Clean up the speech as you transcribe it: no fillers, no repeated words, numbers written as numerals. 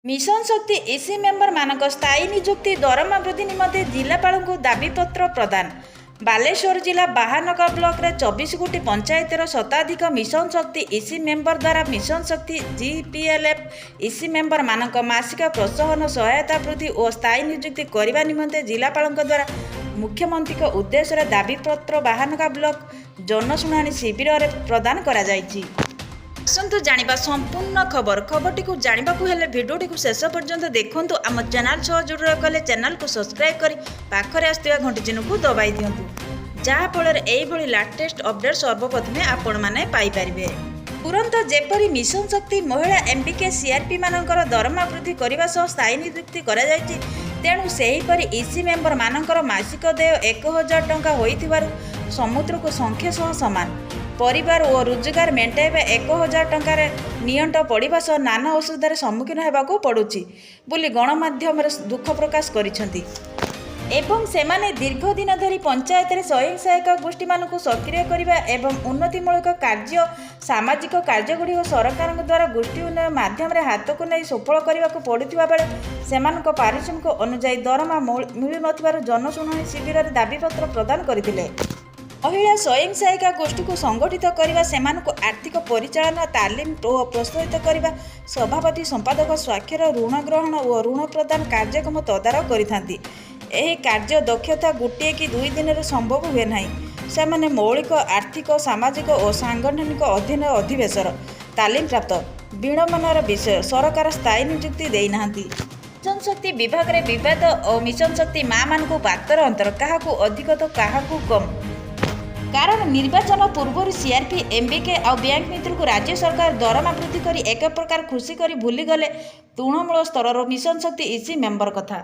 Mission ଶକ୍ତି EC ମେମ୍ବରମାନଙ୍କ ସ୍ଥାୟୀ ନିଯୁକ୍ତି, ଦରମା ବୃଦ୍ଧି ନିମନ୍ତେ ଜିଲ୍ଲାପାଳଙ୍କୁ ଦାବିପତ୍ର ପ୍ରଦାନ। ବାଲେଶ୍ୱର ଜିଲ୍ଲା ବାହାନଗା ବ୍ଲକରେ 24 ଗୋଟି ପଞ୍ଚାୟତର ଶତାଧିକ ମିଶନ ଶକ୍ତି ଇସି ମେମ୍ବର ଦ୍ୱାରା ମିଶନ ଶକ୍ତି ଜିପିଏଲ୍ଏଫ୍ ଇସି ମେମ୍ବରମାନଙ୍କ ମାସିକ ପ୍ରୋତ୍ସାହନ ସହାୟତା ବୃଦ୍ଧି ଓ ସ୍ଥାୟୀ ନିଯୁକ୍ତି କରିବା ନିମନ୍ତେ ଜିଲ୍ଲାପାଳଙ୍କ ଦ୍ୱାରା ମୁଖ୍ୟମନ୍ତ୍ରୀଙ୍କ ଉଦ୍ଦେଶ୍ୟରେ ଦାବିପତ୍ର ବାହାନଗା ବ୍ଲକ ଜନଶୁଣାଣି ଶିବିରରେ ପ୍ରଦାନ କରାଯାଇଛି। ଆସନ୍ତୁ ଜାଣିବା ସମ୍ପୂର୍ଣ୍ଣ ଖବର। ଖବରଟିକୁ ଜାଣିବାକୁ ହେଲେ ଭିଡ଼ିଓଟିକୁ ଶେଷ ପର୍ଯ୍ୟନ୍ତ ଦେଖନ୍ତୁ। ଆମ ଚ୍ୟାନେଲ ସହ ଯୋଡ଼ି ରହିବାକୁ ହେଲେ ଚ୍ୟାନେଲକୁ ସବସ୍କ୍ରାଇବ୍ କରି ପାଖରେ ଆସୁଥିବା ଘଣ୍ଟି ଚିହ୍ନକୁ ଦବାଇ ଦିଅନ୍ତୁ, ଯାହାଫଳରେ ଏଇଭଳି ଲାଟେଷ୍ଟ ଅପଡେଟ୍ ସର୍ବପ୍ରଥମେ ଆପଣମାନେ ପାଇପାରିବେ। ତୁରନ୍ତ ଯେପରି ମିଶନ ଶକ୍ତି ମହିଳା ଏମ୍ବିକେ, ସିଆର୍ପି ମାନଙ୍କର ଦରମା ବୃଦ୍ଧି କରିବା ସହ ସ୍ଥାୟୀ ନିଯୁକ୍ତି କରାଯାଇଛି, ତେଣୁ ସେହିପରି ଇସି ମେମ୍ବରମାନଙ୍କର ମାସିକ ଦେୟ 1000 ଟଙ୍କା ହୋଇଥିବାରୁ ସମୁଦ୍ରକୁ ଶଙ୍ଖେ ସହ ସମାନ। ପରିବାର ଓ ରୋଜଗାର ମେଣ୍ଟାଇବା 1000 ଟଙ୍କାରେ ନିଅଣ୍ଟ ପଡ଼ିବା ସହ ନାନା ଅସୁବିଧାର ସମ୍ମୁଖୀନ ହେବାକୁ ପଡ଼ୁଛି ବୋଲି ଗଣମାଧ୍ୟମରେ ଦୁଃଖ ପ୍ରକାଶ କରିଛନ୍ତି। ଏବଂ ସେମାନେ ଦୀର୍ଘ ଦିନ ଧରି ପଞ୍ଚାୟତରେ ସ୍ୱୟଂ ସହାୟକ ଗୋଷ୍ଠୀମାନଙ୍କୁ ସକ୍ରିୟ କରିବା ଏବଂ ଉନ୍ନତିମୂଳକ କାର୍ଯ୍ୟ, ସାମାଜିକ କାର୍ଯ୍ୟଗୁଡ଼ିକ ସରକାରଙ୍କ ଦ୍ୱାରା ଗୋଷ୍ଠୀ ଉନ୍ନୟନ ମାଧ୍ୟମରେ ହାତକୁ ନେଇ ସଫଳ କରିବାକୁ ପଡ଼ୁଥିବା ବେଳେ ସେମାନଙ୍କ ପାରିଶ୍ରମିକ ଅନୁଯାୟୀ ଦରମା ମିଳୁନଥିବାରୁ ଜନଶୁଣାଣି ଶିବିରରେ ଦାବିପତ୍ର ପ୍ରଦାନ କରିଥିଲେ। ମହିଳା ସ୍ୱୟଂ ସହାୟିକା ଗୋଷ୍ଠୀକୁ ସଂଗଠିତ କରିବା, ସେମାନଙ୍କୁ ଆର୍ଥିକ ପରିଚାଳନା ତାଲିମ ଓ ପ୍ରୋତ୍ସାହିତ କରିବା, ସଭାପତି ସମ୍ପାଦକ ସ୍ୱାକ୍ଷର, ଋଣ ଗ୍ରହଣ ଓ ଋଣ ପ୍ରଦାନ କାର୍ଯ୍ୟକ୍ରମ ତଦାରଖ କରିଥାନ୍ତି। ଏହି କାର୍ଯ୍ୟ ଦକ୍ଷତା ଗୋଟିଏ କି ଦୁଇ ଦିନରେ ସମ୍ଭବ ହୁଏ ନାହିଁ। ସେମାନେ ମୌଳିକ ଆର୍ଥିକ, ସାମାଜିକ ଓ ସାଂଗଠନିକ ଅଧ୍ୟୟନ ଅଧିବେଶନ ତାଲିମ ପ୍ରାପ୍ତ। ବିଡ଼ମ୍ବନାର ବିଷୟ, ସରକାର ସ୍ଥାୟୀ ନିଯୁକ୍ତି ଦେଇନାହାନ୍ତି। ମିଶନ ଶକ୍ତି ବିଭାଗରେ ବିବାଦ ଓ ମିଶନ ଶକ୍ତି ମାଆମାନଙ୍କୁ ପାତର ଅନ୍ତର, କାହାକୁ ଅଧିକ ତ କାହାକୁ କମ୍। କାରଣ ନିର୍ବାଚନ ପୂର୍ବରୁ ସିଆର୍ପି, ଏମ୍ବିକେ ଆଉ ବ୍ୟାଙ୍କ ମିତ୍ରକୁ ରାଜ୍ୟ ସରକାର ଦରମା ବୃଦ୍ଧି କରି ଏକ ପ୍ରକାର ଖୁସି କରି ଭୁଲିଗଲେ ତୃଣମୂଳ ସ୍ତରର ମିଶନ ଶକ୍ତି ଇସି ମେମ୍ବର କଥା।